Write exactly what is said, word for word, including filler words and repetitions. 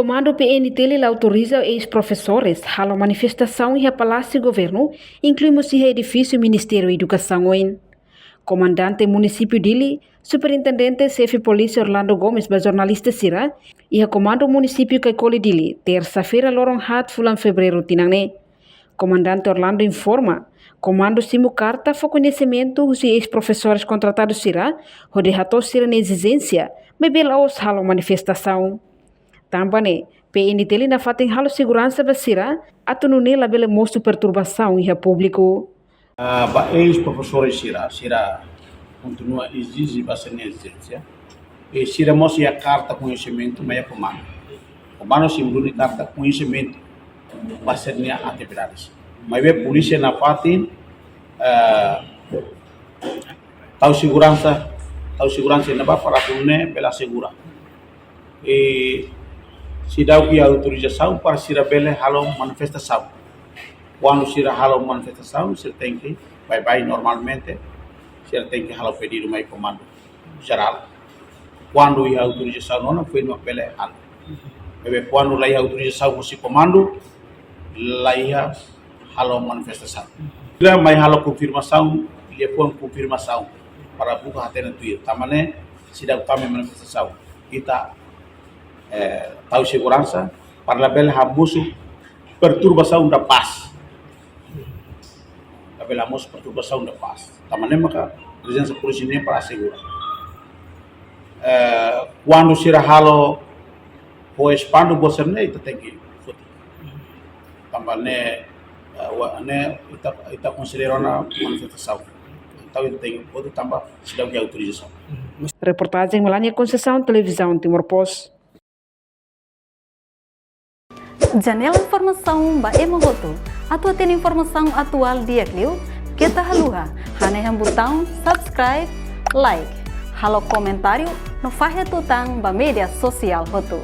Komandu P N T L la autoriza eis-profesores halo manifestasaun iha Palásiu Governu, inklui mós iha edifísiu Ministériu Edukasaun oin. Komandante Munisípiu Dili, Superintendente Xefe Polísia Orlando Gomes ba jornalista sira, iha Komandu Munisípiu Caicoli Dili, tersa-feira loron haat fulan Fevereiru tinan ne'e. Komandante Orlando informa, komandu simu karta fó koñesimentu husi eis-profesores kontratadu sira, hodi hato'o sira-nia ezijénsia, maibé la'ós halo manifestasaun. Tanba ne'e, P N T L nafatin halo seguransa ba sira, atu nune'e labele mosu perturbasaun iha públiku. Ah, ba eis-profesores sira, sira kontinua ezije ba sira-nia ezijénsia. I sira mós iha karta koñesimentu mai iha komandu. Komandu simu duni karta koñesimentu ba sira-nia atividades. Maibé polísia nafatin, eh, tau seguransa, tau seguransa iha ne'ebá para atu nune'e bele asegura. I seidauk iha autorizasaun para sira bele halo manifestasaun. Kuandu sira halo manifestasaun, sira tenke baibain normalmente, sira tenke halo pedidu mai komandu jerál. Kuandu iha autorizasaun ona, foin mak bele halo. Maibé kuandu la iha autorizasaun husi komandu, la iha halo manifestasaun. Sira mai halo konfirmasaun, liafuan konfirmasaun para buka hatene tuir. Tanba ne'e, seidauk tama iha manifestasaun. Ita, eh, tau seguransa para labele hamosu perturbasaun da paz. Labele hamosu perturbasaun da paz. Tanba ne'e maka prezensa polísia ne'e para asegura. Eh, kuandu sira halo ho espandu buat sira-ne'e, ita tenke foti. Tanba ne'e, eh, wa-, ne'e ita, ita konsidera ona manifestasaun. Entaun ita tenke foti tanba seidauk iha autorizasaun. Reportajen Melania Conceição, Televizaun Timor Post. Janela informasaun ba ema hotu. Atu hatene informasaun atuál di'ak liu, keta haluha hanehan butaun subscribe, like, halo komentáriu no fahe tutan ba média sosiál hotu.